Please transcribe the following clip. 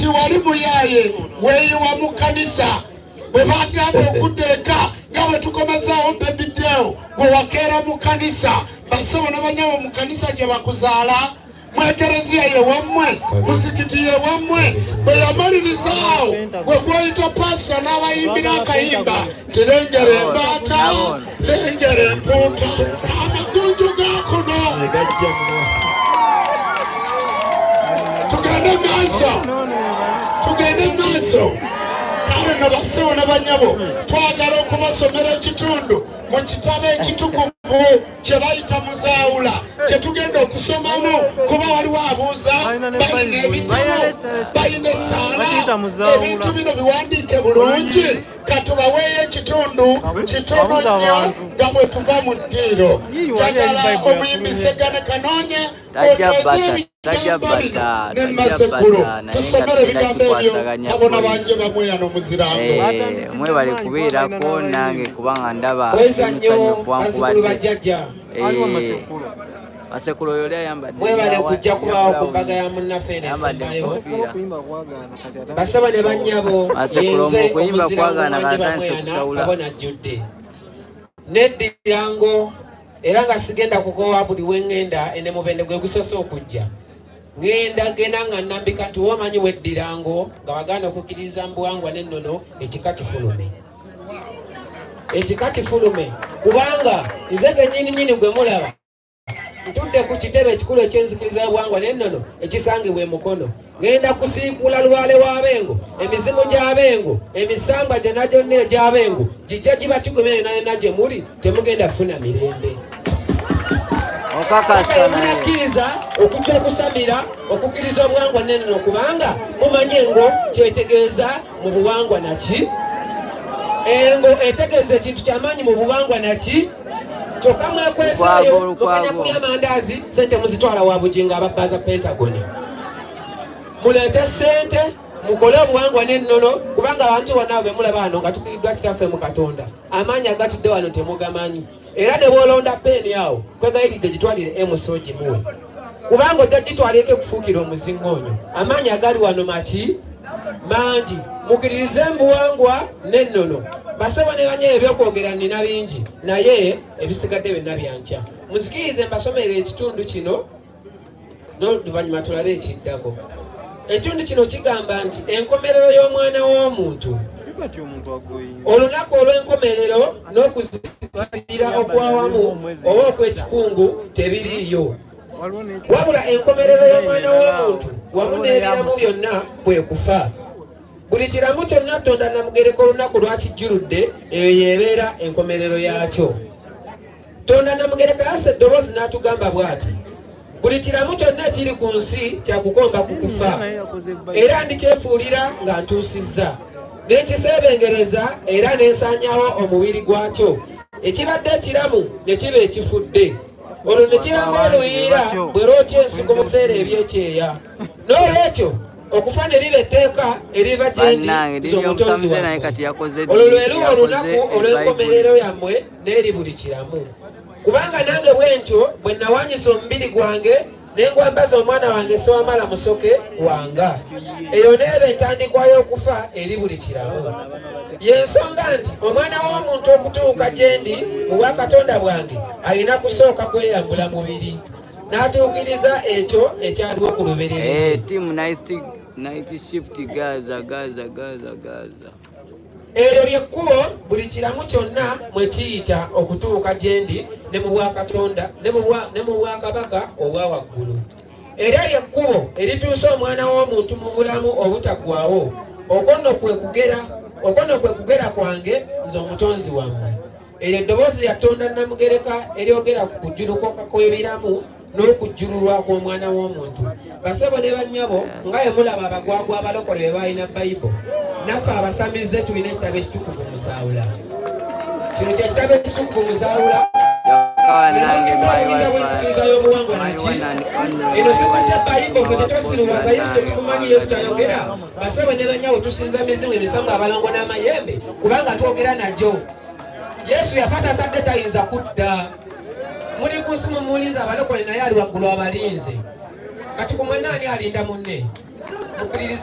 Nti wali muyaaye weeyiwa mu kkanisa bwe bagamba okudda eka nga bwe tukomezaawo Baby Deo, gwe wakeera mu kkanisa. Bassebo ne banyabo, mu kkanisa gye bakuzaala, mu ekereziya yewammwe, muzikiti yewammwe. Bwe yamalirizaawo, gwe gwoyita pasita n'abayimbira akayimba tirengera embaata, lengera empuuta, amagunju ga kuno. Tugende maaso, tugende maaso. Kale no, bassebo ne banyabo, twagala okubasomera ekitundu mu kitabo ekitukuvu kye bayita Muzaawula, kye tugenda okusomamu, kuba waliwo abuuza, bayina ebitabo, bayina essaala, ebintu bino biwandiike bulungi. Katubaweeyo ekitundu kitono nnyo nga bwe tuva mu ddiiro. Njagala omuyimbi Segane Kanoonye onyweze ebigambo bino ne Masekkulo, tusomere ebigambo ebyo kabona banje bamweyano omuzirango. Mwebale kubeerako nange kubanga ndaba Bweza nnyo, musanyufu bazzukulu wankubadde. Bajjajja. Masekkulo oyo oli ayambadde Mwebale kujja kubaawo ku mbaga ya munnaffe eno ayambadde esembayo. enkofiira. Basaba ne bannyabo, Masekkulo yenze mu kuyimba omuzirango kwagaana Mwanje katandise Bamweyana kusawula. Kabona ajjudde neddirango, era nga sigenda kukoowa. Buli we ŋŋenda ene mubende gwe gusoose okujja, ŋŋenda genda nga nnambika nti womanyi weddirango nga bagaana okukkiririza mu buwangwa n'ennono, ekika kifulume, ekika kifulume, kubanga nze kennyininyini gwe mulaba ntudde ku kitebe ekikulu ekyenzikiriza y'obuwangwa n'ennono ekisangibwa e Mukono. Ŋŋenda kusiikuula lubaale w'abengo, emizimu gy'abengo, emisambwa gyonna gyonna egy'abengo gijja gibatigomya yonna yonna gye muli. Temugenda kufuna mirembe. Okakasa naye. Munakkiriza okujja okusamira okukkiriza obuwangwa n'ennono, kubanga mumanyi engo kyetegeeza mu buwangwa naki. Engo etegeeza ekintu kyamaanyi mu buwangwa naki. Kyokka mwekweseeyo. Lukwago, Lukwago. Mugenda kulya amandaazi, sente muzitwala wa Bugingo ababbaza Pentagon. Muleete sente mukole obuwangwa n'ennono, kubanga abantu bonna be mulaba wano nga tukiriddwa Kitaffe mu Katonda, amaanyi agatudde wano temugamanyi. Era ne bwolonda peeni awo kwegayiridde, gitwalire MC ogimuwe, kubanga ojja gitwaleko ekufuukira omuziŋŋoonyo. Amaanyi agali wano maki mangi. Mukiririze mu buwangwa n'ennono. Basebo ne banyere, ebyokwogera nnina bingi, naye ebisigadde byonna byankya. Muzikirize mbasomere ekitundu kino, n'oluvannyuma tulabe ekiddako. Ekitundu kino kigamba nti enkomerero y'omwana w'omuntu, olunaku olw'enkomerero n'okuzikirira okwawamu oba okw'ekikungu tebiriiyo, wabula enkomerero y'omwana w'omuntu wamu n'ebiramu byonna kwe kufa. Buli kiramu kyonna Tonda Namugereka olunaku lwakijjuludde, eyo yebeera enkomerero yaakyo. Tonda Namugereka yassa eddoboozi n'atugamba bw'ati: buli kiramu kyonna ekiri ku nsi kyakukomba ku kufa, era ndikyefuulira nga ntuusizza ne nkiseebengereza era ne nsaanyawo omubiri gwakyo, ekibadde ekiramu ne kiba ekifudde, olwo ne kiba ng'oluyiira bwe lwokya ensiko mu biseera ebyekyeya. N'olwekyo okufa ne liba etteeka eriva gye ndi Bannange, nze Didi omutonzi omusamize naye wammwe. kati yakoze Olwo lwe luba yakoze olunaku olw'enkomerero yammwe n'eri buli kiramu, kubanga nange bwe ntyo bwe nawanyisa omubiri gwange ne ngwambaza omwana wange Sewamala Musoke wanga. Eyo neeba entandikwa y'okufa eri buli kiramu. Y'ensonga nti omwana w'omuntu okutuuka gye ndi mu bwakatonda bwange alina kusooka kweyambula mubiri n'atuukiriza ekyo ekyaliwo ku lubereberye. Eh, team night shift, Gaza, Gaza, Gaza, Gaza. Eryo lyekkubo buli kiramu kyonna mwe kiyita okutuuka gye ndi ne mu bwakatonda ne mu bwakabaka obwa waggulu. Era lyekkubo erituusa omwana w'omuntu mu bulamu obutaggwaawo. Okwo nno kwe kugera, okwo nno kwe kugera kwange nze omutonzi wammwe. Eryo eddoboozi lya Tonda Namugereka eryogera ku kujjulukuka kw'ebiramu n'okujjululwa kw'omwana w'omuntu. Basebo ne bannyabo, nga bwe mulaba abagwagwa abalokole be balina Bayibo, naffe abasamize tulina ekitabo ekitukuvu Muzaawula. Kino kye kitabo ekitukuvu Muzaawula. Bannange, my Obuyinza bw'enzikiriza y'obuwangwa naki eno sikutte Bayibo. Ffe tetwasiruwaza, Yesu tetumumanyi, Yesu tayogera. Basebo ne bannyabo, tusinza mizimu, emisango, abalongo n'amayembe, kubanga twogera nagyo. Yesu yafa, tasadde, tayinza kudda. Muli ku nsi mumulinze abalokole, naye ali waggulu abalinze. Kati ku mwenna ani alinda munne? Mukiririze.